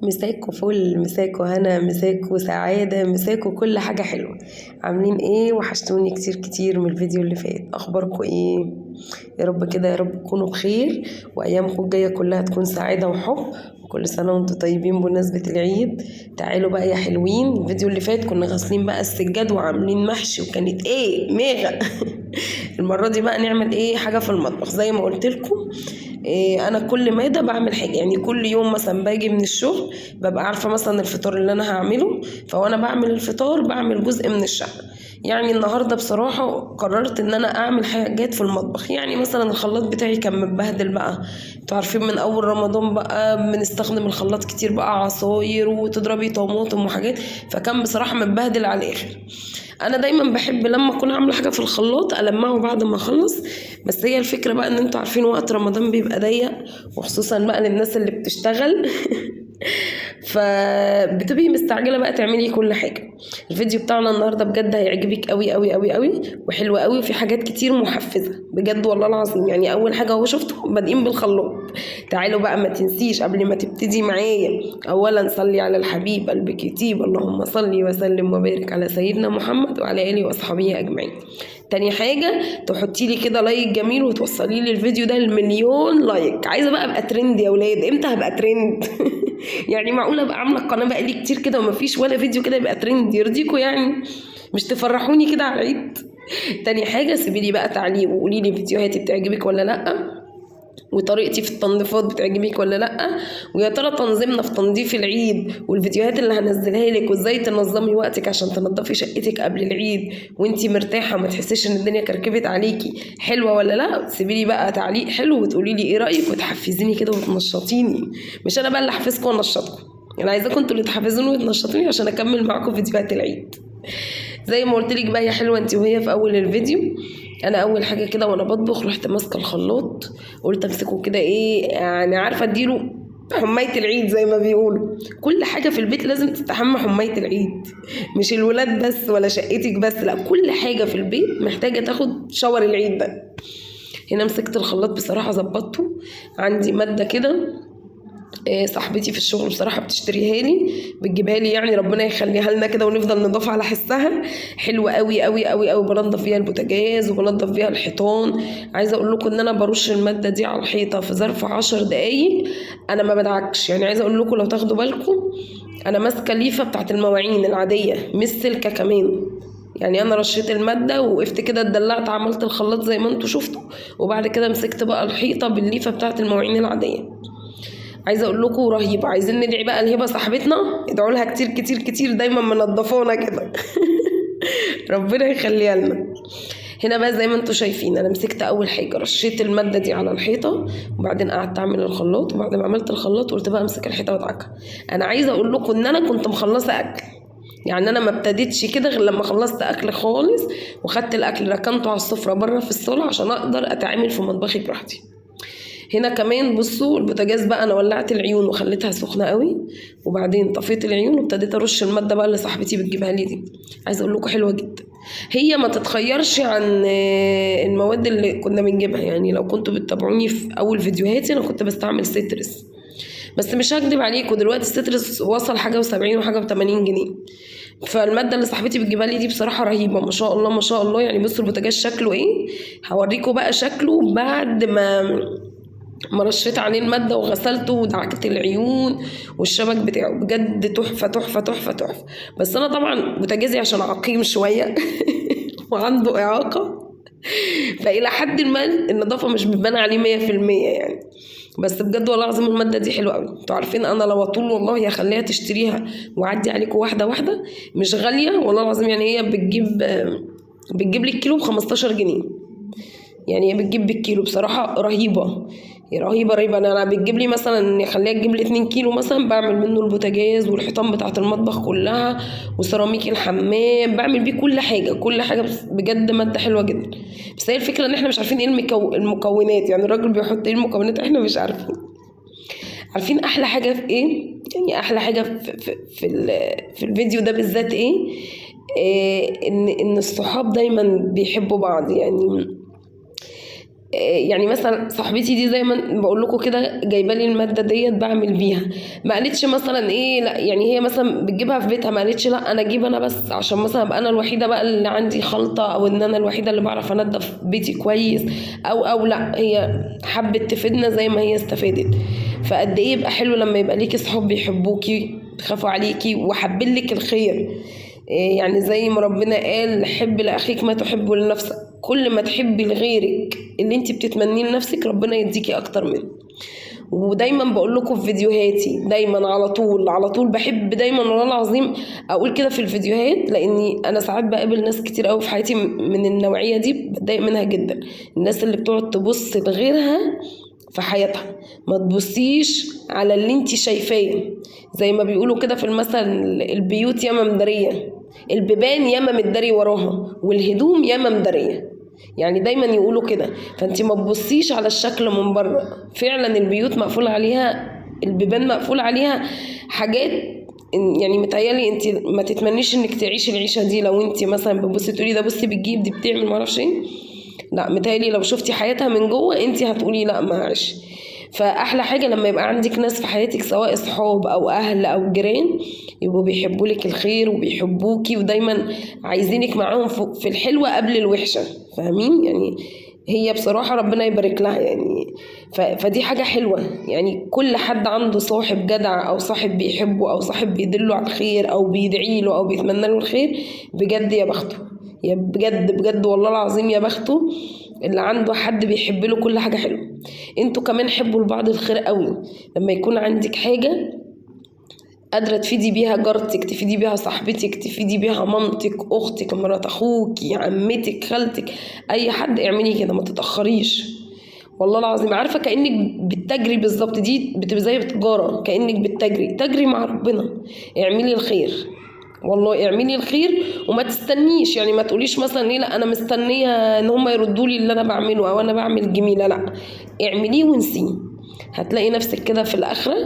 مساكوا فل، مساكوا هنا، مساكوا سعادة، مساكوا كل حاجة حلوة. عاملين ايه؟ وحشتوني كتير كتير من الفيديو اللي فات. اخباركوا ايه؟ يا رب كده، يا رب تكونوا بخير وايامكم الجاية كلها تكون سعادة وحب، وكل سنة وانتم طيبين بمناسبة العيد. تعالوا بقى يا حلوين، الفيديو اللي فات كنا غاسلين بقى السجاد وعاملين محشي وكانت ايه ميغا. المرة دي بقى نعمل ايه حاجة في المطبخ زي ما قلت لكم. إيه، انا كل مادة بعمل حاجة، يعني كل يوم مثلا باجي من الشغل ببقى عارفة مثلا الفطار اللي انا هعمله، فوانا بعمل الفطار بعمل جزء من الشقة. يعني النهاردة بصراحة قررت ان انا اعمل حاجات في المطبخ. يعني مثلا الخلاط بتاعي كان متبهدل بقى، انتوا عارفين من اول رمضان بقى بنستخدم الخلاط كتير بقى، عصاير وتضربي طماطم وحاجات، فكان بصراحة متبهدل على الاخر. انا دايما بحب لما اكون عامله حاجة في الخلاط المعه بعد ما اخلص، بس هي الفكرة بقى ان انتوا عارفين وقت رمضان بيبقى ضيق، وخصوصا بقى للناس اللي بتشتغل فبتبقي مستعجلة بقى تعملي كل حاجة. الفيديو بتاعنا النهارده بجد هيعجبك قوي قوي قوي قوي، وحلو قوي، وفي حاجات كتير محفزه بجد والله العظيم. يعني اول حاجة اهو شفتوا بادئين بالخلاط. تعالوا بقى، ما تنسيش قبل ما تبتدي معايا اولا صلي على الحبيب قلبك يطيب، اللهم صلي وسلم وبارك على سيدنا محمد وعلى اله واصحابه اجمعين. تاني حاجة تحطي لي كده like جميل وتوصلي لي الفيديو ده ل1,000,000 like. عايزه بقى ابقى ترند يا ولاد، امتى هبقى ترند؟ يعني معقولة ابقى عامله القناة بقالي كتير كده ومفيش ولا فيديو كده يبقى ترند؟ يرضيكوا يعني؟ مش تفرحوني كده على العيد؟ تاني حاجة سيبي لي بقى تعليق وقولي لي فيديوهاتي بتعجبك ولا لا، وطريقتي في التنظيفات بتعجبك ولا لا، ويا ترى تنظيمنا في تنظيف العيد والفيديوهات اللي هنزلها لك وازاي تنظمي وقتك عشان تنظفي شقتك قبل العيد وانتي مرتاحة وما تحسيش ان الدنيا كركبت عليكي، حلوة ولا لا؟ سيبي لي بقى تعليق حلو وتقولي لي ايه رايك وتحفزيني كده وتنشطيني. مش انا بقى اللي احفزكم وانشطكم، انا عايزاكم انتوا اللي تحفزوني وتنشطوني عشان اكمل معاكم فيديوهات العيد. زي ما قلت لك بقى يا حلوة انت وهي في اول الفيديو، انا اول حاجة كده وانا بطبخ رحت ماسكه الخلاط، قلت امسكه كده ايه يعني، عارفه اديله حماية العيد زي ما بيقولوا. كل حاجة في البيت لازم تستحمى حماية العيد، مش الولاد بس ولا شقتك بس، لا كل حاجة في البيت محتاجه تاخد شاور العيد ده. هنا مسكت الخلاط بصراحة ظبطته، عندي مادة كده صاحبتي في الشغل بصراحة بتشتريها لي، بتجيبها لي، يعني ربنا يخليها لنا كده ونفضل نضاف على حسها. حلوة قوي قوي قوي قوي، بنضف فيها البوتاجاز وبنضف فيها الحيطان. عايزه اقول لكم ان انا برش المادة دي على الحيطة في ظرف 10 دقايق، انا ما بدعكش. يعني عايزه اقول لكم لو تاخدوا بالكم انا ماسكه ليفه بتاعت المواعين العادية مش سلكه كمان، يعني انا رشيت المادة ووقفت كده اتدلعت عملت الخلاط زي ما انتوا شفتوا، وبعد كده مسكت بقى الحيطة بالليفه بتاعت المواعين العادية. عايزه اقول لكم رهيبة. عايزين ندعي بقى الهبة صاحبتنا، ادعوا لها كتير كتير كتير، دايما منضفانا كده ربنا يخليها لنا. هنا بقى زي ما انتوا شايفين انا مسكت اول حاجة رشيت المادة دي على الحيطة، وبعدين قعدت اعمل الخلاط، وبعد ما عملت الخلاط قلت بقى امسك الحيطة وادعكها. انا عايزه اقول لكم ان انا كنت مخلصة اكل، يعني انا ما ابتديتش كده غير لما خلصت اكل خالص، وخدت الاكل ركنته على السفرة بره في الصاله عشان اقدر اتعامل في مطبخي براحتي. هنا كمان بصوا البوتاجاز بقى انا ولعت العيون وخليتها سخنة قوي، وبعدين طفيت العيون وابتديت ارش المادة بقى اللي صاحبتي بتجيبها لي دي. عايزه اقول لكم حلوة جدا، هي ما تتخيرش عن المواد اللي كنا بنجيبها. يعني لو كنتوا بتتابعوني في اول فيديوهاتي انا كنت بستعمل سترس، بس مش هكدب عليكم دلوقتي السترس وصل حاجة و70 وحاجه و80 جنيه. فالماده اللي صاحبتي بتجيبها لي دي بصراحة رهيبة ما شاء الله ما شاء الله. يعني بصوا البوتاجاز شكله ايه، هوريكم بقى شكله بعد ما رشيت عليه المادة وغسلته ودعكت العيون والشبك بتاعه، بجد تحفة تحفة تحفة تحفة. بس أنا طبعا بوتاجازي عشان عقيم شوية وعنده إعاقة، فإلى حد ما النظافة مش بتبان عليه 100% يعني. بس بجد والله العظيم المادة دي حلوة قوي. انتوا عارفين أنا لو أطول والله هخليها تشتريها وأعدي عليكم واحدة واحدة، مش غالية والله العظيم. يعني هي بتجيب لك كيلو ب15 جنيه، يعني هي بتجيب بالكيلو بصراحة رهيبة رهيبة رهيبة. أنا بتجيب لي مثلا، خليها تجيب لي 2 كيلو مثلا، بعمل منه البوتاجاز والحيطان بتاعة المطبخ كلها وسيراميك الحمام، بعمل بيه كل حاجة كل حاجة. بس بجد مادة حلوة جدا. بس هي الفكرة إن إحنا مش عارفين إيه المكونات، يعني الراجل بيحط إيه المكونات إحنا مش عارفين. عارفين أحلى حاجة في إيه؟ يعني أحلى حاجة في الفيديو ده بالذات إيه؟ إن الصحاب دايما بيحبوا بعض. يعني يعني مثلا صاحبتي دي زي ما بقول لكم كده جايبه لي المادة ديت بعمل بيها، ما قالتش مثلا ايه لا، يعني هي مثلا بتجيبها في بيتها، ما قالتش لا انا اجيب انا بس عشان مثلا ابقى انا الوحيدة بقى اللي عندي خلطه، او ان انا الوحيدة اللي بعرف انضف بيتي كويس، او لا، هي حبت تفيدنا زي ما هي استفادت. فقد ايه يبقى حلو لما يبقى ليكي صحاب بيحبوكي، بيخافوا عليكي، وحابين لك الخير. يعني زي ما ربنا قال حب لاخيك ما تحبه لنفسك، كل ما تحبي لغيرك اللي انت بتتمنيه لنفسك ربنا يديكي اكتر منه. ودايما بقول لكم في فيديوهاتي، دايما على طول على طول بحب دايما والله العظيم اقول كده في الفيديوهات، لاني انا ساعات بقابل ناس كتير قوي في حياتي من النوعية دي، بتضايق منها جدا، الناس اللي بتقعد تبص لغيرها في حياتها. ما تبصيش على اللي انت شايفاه، زي ما بيقولوا كده في المثل، البيوت ياما مداريه، البيبان ياما متداري وراها، والهدوم ياما مداريه، يعني دايما يقولوا كده. فانت ما تبصيش على الشكل من بره، فعلا البيوت مقفول عليها، البيبان مقفول عليها حاجات، يعني متهيألي انت ما تتمنيش انك تعيشي العيشة دي. لو انت مثلا بتبصي تقولي ده بصي بتجيب دي بتعمل ما اعرفش ايه، لا متهيألي لو شفتي حياتها من جوه انت هتقولي لا ما عاش. فاحلى حاجة لما يبقى عندك ناس في حياتك سواء اصحاب او اهل او جيران يبقوا بيحبوا لك الخير وبيحبوكي ودايما عايزينك معاهم في الحلوة قبل الوحشة، فاهمين؟ يعني هي بصراحة ربنا يبارك لها يعني. فدي حاجة حلوة، يعني كل حد عنده صاحب جدع او صاحب بيحبه او صاحب بيدله على الخير او بيدعي له او بيتمنى له الخير، بجد يا بخته، يا بجد بجد والله العظيم يا بخته اللي عنده حد بيحب له كل حاجة حلوة. انتوا كمان حبوا لبعض الخير قوي، لما يكون عندك حاجة قادرة تفيدي بيها جارتك، تفيدي بيها صاحبتك، تفيدي بيها مامتك، اختك، مرات اخوكي، عمتك، خالتك، اي حد، اعملي كده، ما تتاخريش والله العظيم. عارفه كانك بتجري بالظبط، دي بتبقى زي التجارة، كانك بتجري، تجري مع ربنا. اعملي الخير والله، اعملي الخير وما تستنيش، يعني ما تقوليش مثلا ايه لا انا مستنيه ان هم يردوا لي اللي انا بعمله او انا بعمل جميلة، لا اعمليه وانسيه، هتلاقي نفسك كده في الاخرة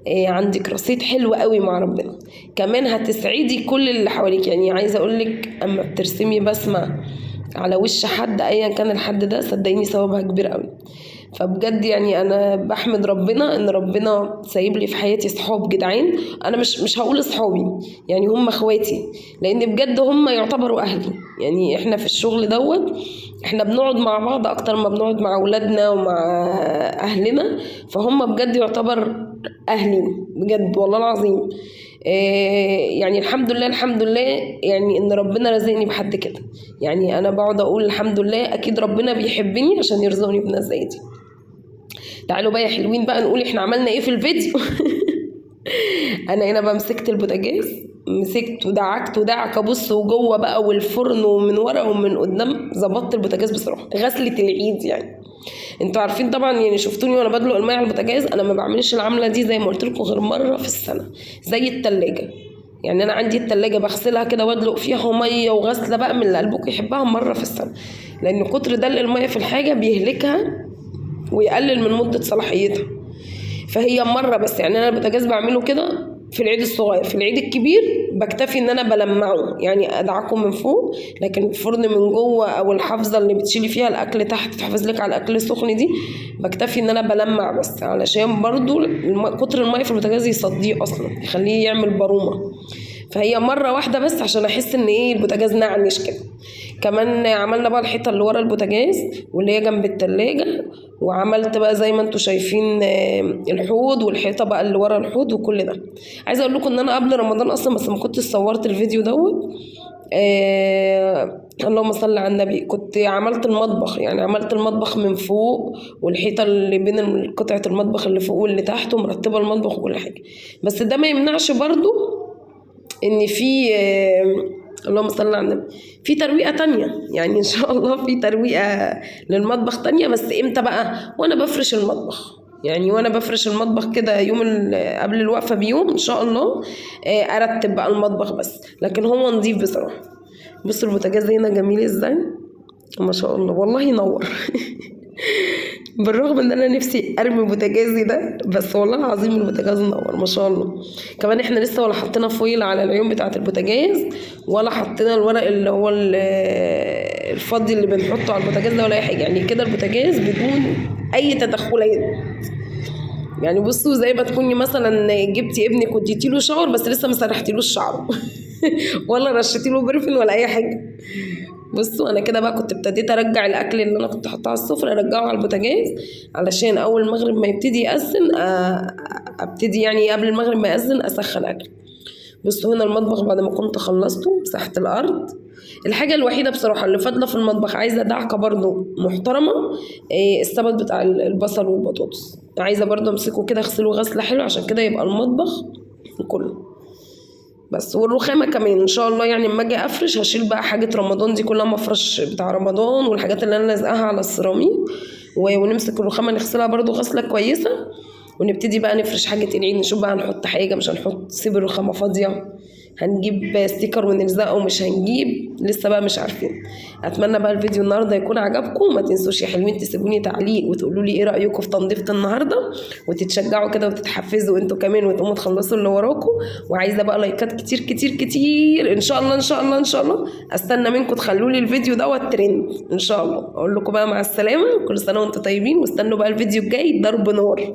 عندك رصيد حلو قوي مع ربنا. كمان هتسعدي كل اللي حواليك، يعني عايزه اقولك اما بترسمي بسمه على وش حد ايا كان الحد ده، صدقيني ثوابها كبير قوي. فبجد يعني انا بحمد ربنا ان ربنا سايب لي في حياتي صحاب جدعان، انا مش هقول صحابي، يعني هم اخواتي، لان بجد هم يعتبروا اهلي. يعني احنا في الشغل دوت احنا بنقعد مع بعض اكتر ما بنقعد مع اولادنا ومع اهلنا، فهم بجد يعتبر اهلي بجد والله العظيم. يعني الحمد لله الحمد لله يعني ان ربنا رزقني بحد كده، يعني انا بقعد اقول الحمد لله اكيد ربنا بيحبني عشان يرزقني بناس زي دي. تعالوا بقى يا حلوين بقى نقول احنا عملنا ايه في الفيديو. انا هنا بقى مسكت البوتاجاز، مسكت ودعكت ودعكه، بص وجوه بقى والفرن ومن ورا ومن قدام، ظبطت البوتاجاز بصراحة، غسله العيد يعني. انتوا عارفين طبعا، يعني شفتوني وانا بدلق المية على البوتاجاز، انا ما بعملش العملة دي زي ما قلت لكم غير مرة في السنة، زي التلاجة. يعني انا عندي التلاجة بغسلها كده وادلق فيها مية وغسله بقى من اللي قلبكم يحبها مرة في السنة، لان كتر دلق المية في الحاجة بيهلكها ويقلل من مده صلاحيتها. فهي مرة بس، يعني انا البوتاجاز بعمله كده في العيد الصغير، في العيد الكبير بكتفي ان انا بلمعه، يعني ادعكه من فوق، لكن الفرن من جوه او الحافظة اللي بتشيلي فيها الاكل تحت تحافظ لك على الاكل السخن دي، بكتفي ان انا بلمع بس، علشان برضو كتر المية في البوتاجاز يصديه اصلا، يخليه يعمل برومه. فهي مرة واحدة بس عشان احس ان ايه البوتاجاز نعنش كده. كمان عملنا بقى الحيطة اللي ورا البوتاجاز واللي هي جنب التلاجة، وعملت بقى زي ما انتوا شايفين الحوض والحيطه بقى اللي ورا الحوض وكل ده. عايزه اقول لكم ان انا قبل رمضان اصلا، بس ما كنتش صورت الفيديو دوت، اللهم صل على النبي، كنت عملت المطبخ، يعني عملت المطبخ من فوق والحيطه اللي بين قطعه المطبخ اللي فوق واللي تحت، ومرتبة المطبخ وكل حاجة. بس ده ما يمنعش برضو ان في اللهم صل على النبي في ترويقه تانية، يعني ان شاء الله في ترويقه للمطبخ تانية، بس امتى بقى؟ وانا بفرش المطبخ، يعني وانا بفرش المطبخ كده يوم قبل الوقفة بيوم ان شاء الله، ارتب بقى المطبخ بس، لكن هو نظيف بصراحة. بصوا البوتاجاز هنا جميل ازاي، ما شاء الله والله ينور. بالرغم ان انا نفسي ارمي بوتاجازي ده، بس والله العظيم البوتاجاز منور ما شاء الله. كمان احنا لسه ولا حطينا foil على العيون بتاعه البوتاجاز، ولا حطينا الورق اللي هو الفضي اللي بنحطه على البوتاجاز ده، ولا اي حاجة. يعني كده البوتاجاز بدون اي تدخلات. يعني بصوا زي ما تكوني مثلا جبتي ابنك واديتي له shower بس لسه ما سرحتيلوش شعره ولا رشيتي له perfume ولا اي حاجة. بصوا انا كده بقى كنت ابتديت ارجع الاكل اللي انا كنت حاطاه على السفرة، ارجعه على البوتاجاز علشان اول المغرب ما يبتدي يأذن، ابتدي يعني قبل المغرب ما يأذن اسخن اكل. بصوا هنا المطبخ بعد ما كنت خلصته مسحت الارض. الحاجة الوحيدة بصراحة اللي فاضلة في المطبخ عايزه دعكه برضو محترمه، السبت بتاع البصل والبطاطس، عايزه برضو امسكه كده اغسله غسله حلوة عشان كده يبقى المطبخ كله بس. والرخامه كمان ان شاء الله، يعني اما اجي افرش هشيل بقى حاجة رمضان دي كلها، مفرش بتاع رمضان والحاجات اللي انا لازقاها على السيراميك، ونمسك الرخامه نغسلها برضو غسله كويسة، ونبتدي بقى نفرش حاجة العيد. نشوف بقى هنحط حاجة مش هنحط، سيب الرخامه فاضية، هنجيب sticker ونلزقه مش هنجيب، لسه بقى مش عارفين. اتمنى بقى الفيديو النهارده يكون عجبكم. ما تنسوش يا حلوين تسيبوني تعليق وتقولوا لي ايه رايكم في تنظيفه النهارده، وتتشجعوا كده وتتحفزوا انتوا كمان وتقوموا تخلصوا اللي وراكم. وعايزه بقى لايكات كتير كتير كتير ان شاء الله ان شاء الله ان شاء الله. استنى منكم تخلوا لي الفيديو دوت ترند ان شاء الله. اقول لكم بقى مع السلامة، كل سنة وانتوا طيبين، واستنوا بقى الفيديو الجاي ضرب نار.